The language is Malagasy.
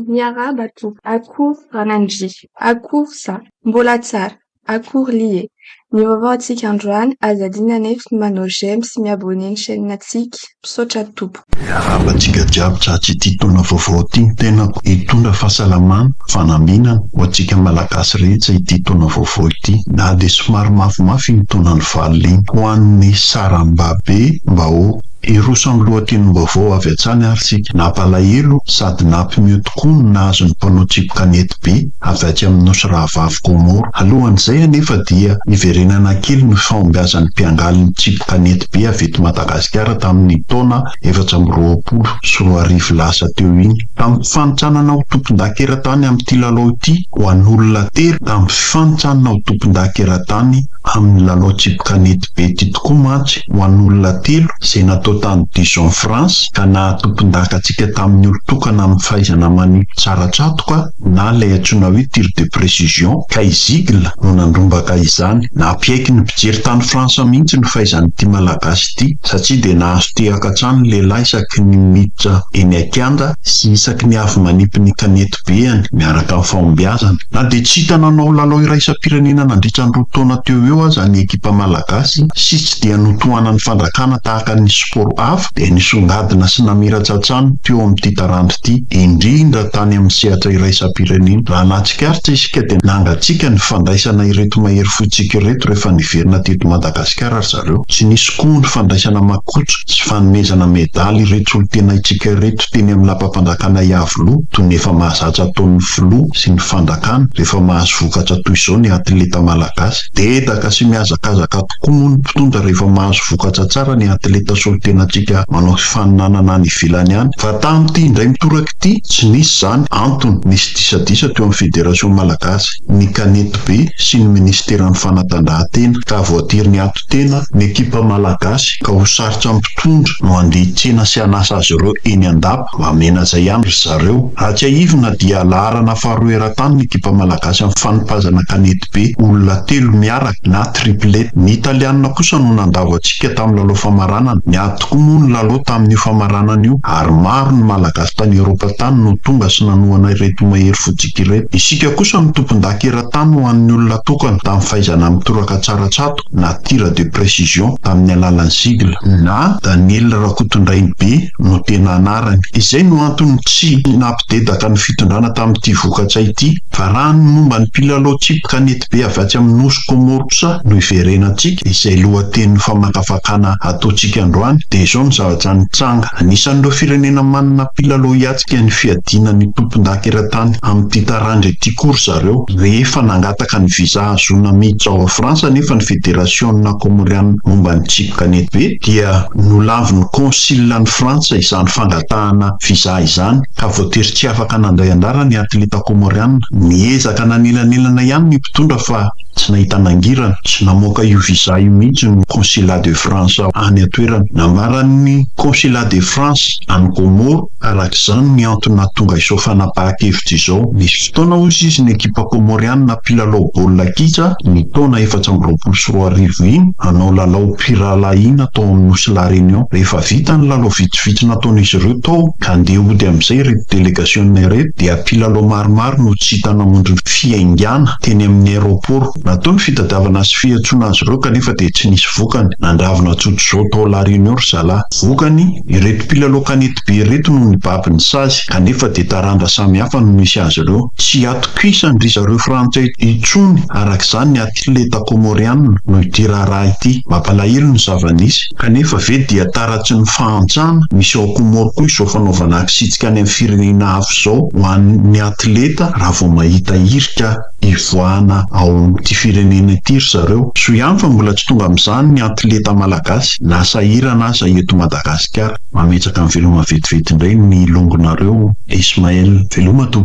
Miarahaba tompoko, akory Ranandria, akory za, mbola tsara, akory lie. Ny vaovao antsika androany, aza adino anefa ny manao j'aime sy mi-abonner ny chaîne antsika. Misaotra tompoko. Miarahaba antsika jiaby tratry ity taona vaovao ity ny tenako. Hitondra fahasalamana, fanambinana ho antsika Malagasy rehetra ity taona vaovao ity. Na dia somary mafimafy iny taona nivalona iny. Ho an'ny sarambabe mba ho. Hiroso amin'ny lohatenim-baovao avy hatrany ary isika. Nampalahelo sady nampiomehy tokoa ny nahazo ny mpanao tsipy kanety be avy atsy amin'ny Nosy Rahavavy Comores. Alohan'izay anefa dia niverenana kely ny fahombiazan'ny mpiangaly ny tsipy kanety be avy eto Madagasikara tamin'ny taona 2024 lasa teo iny. Tamin'ny fifanintsanana ho tompondaka eran-tany amin'ity lalao ity ho an'olona telo tamin'ny fifanintsanana ho tompondaka eran-tany amin'ny lalao tsipy kanety be ity tokoa mantsy ho an'olona telo izay natao tany Dijon France ka nahatompondaka antsika tamin'ny olon-tokana amin'ny fahaizana manipy tsara tsatoka na ilay antsoina hoe tir de précision ka i Zigle no nandrombaka izany. Nampiaiky ny mpijery tany France mihitsy ny fahaizan'ity Malagasy ity satria dia nahazo tehaka hatrany ny lehilahy isaky ny miditra eny an-kianja sy isaky ny avy manipy ny kanetibeany miaraka amin'ny fahombiazana. Na dia tsy hita nanao lalao iraisam-pirenena nandritra ny 2 taona teo ho eo aza ny ekipa malagasy sy tsy dia notohanan'ny fanjakana tahaka ny spaoro hafa dia nisongadina sy namiratra hatrany teo amin'ity taranja ity, indrindra tany amin'ny sehatra iraisam-pirenena. Raha nahatsikaritra isika dia nangatsiaka ny fandraisana ireto mahery fontsika ireto rehefa niverina teto Madagasikara ry zareo. Tsy nisy koa ny fandraisana makotroka sy fanomezana medaly ireto solontenaintsika ireto teny amin'ny lapam-panjakana Iavoloha, toy ny efa mahazatra ataon'ny filoha sy ny fanjakana rehefa mahazo vokatra toy izao ny atleta malagasy. Dedaka sy mihazakazaka tokoa moa ny mpitondra rehefa mahazo vokatra tsara ny atleta solontenantsika manao fifaninanana any ivelany any. Fa tamin'ity indray mitoraka ity, tsy nisy izany. Antony, nisy disadisa teo amin'ny Federation malagasy ny kanetibe sy ny minisiteran'ny fanatanjahantena ka voatery niato tena ny ekipa malagasy ka ho sarotra amin'ny mpitondra no handeha hitsena sy hanasa azy ireo eny an-dapa. Mba menatra ihany ry zareo. Raha tsiahivina dia laharana faharoa eran-tany ny ekipa malagasy amin'ny fanipazana kanetibe olona telo miaraka na triplette. Ny italianina kosa no nandavo antsika tamin'ny lalao famaranana. Niady tokoa moa ny lalao tamin'io famaranana io ary maro ny malagasy tany Eoropa tany no tonga sy nanohana ireto mahery fontsika ireto. Isika kosa no tompondaka eran-tany ho an'ny olona tokana tamin'ny fahaizana mitoraka tsara tsato na tir de précision tamin'ny alalan'ny sigle na Daniel Rakotondrainibe no tena anarany. Izay no antony tsy nampidedaka ny fitondrana tamin'ity vokatra ity. Fa raha ny momba ny mpilalao tsipy kanetibe avy atsy amin'ny nosy Comores kosa no hiverenantsika, izay lohatenin'ny famakafakana hataontsika androany, dia izao no zavatra nitranga. Anisan'ireo firenena manana mpilalao hiatrika ny fiadiana ny tompondaka eran-tany amin'ity taranja ity koa ry zareo. Rehefa nangataka ny visa hahazoana miditra ao Frantsa anefa ny Federasiona Komoriana momba ny tsipy kanetibe dia nolavin'ny Consul an'i Frantsa izany fangatahana visa izany ka voatery tsy afaka nandray anjara ny atleta Komoriana. Niezaka nanelanelana ihany ny mpitondra fa tsy nahita nangirana. Tsy namoaka io visa io mihitsy ny Consulat de France any an-toerana. Nambaran'ny Consulat de France any Comores Araka izany ny antony nahatonga izao fanapahan-kevitra izao. Nisy fotoana hozy izy ny ekipa Komorianina mpilalao baolina kitra ny taona 2024 iny hanao lalao mpirahalahiana tao amin'ny nosy La Réunion. Rehefa vita ny lalao vitsivitsy nataon'izy ireo tao ka handeha hody amin'izay ireto delegasiona ireto dia mpilalao maromaro no tsy hita namonjy ny fiaingàna teny amin'ny aéroport. Natao ny fitadiavana sy fiantsoana azy ireo kanefa dia tsy nisy vokany. Nandravona tsotr'izao tao La Réunion ry zalahy. Vokany, ireto mpilalao kanetibe ireto no nibaby ny sazy, kanefa dia taranja samihafa no nisy azy ireo. Tsy atokisan-dry zareo frantsay intsony araka izany ny atleta komorianina noho ity raharaha ity. Mampalahelo ny zava-nisy, kanefa ve dia taratry ny fahantrana misy ao Komoro koa izao fanaovana akisitsika any amin'ny firenena hafa izao ho an'ny atleta raha vao mahita hirika hivoahana ao amin'ity firenena ity ry zareo. Soa ihany fa mbola tsy tonga amin'izany ny atleta malagasy na sahirana aza eto Madagasikara. Mametraka ny veloma vetivety indray ny longonareo Ismaël. Veloma tompoko.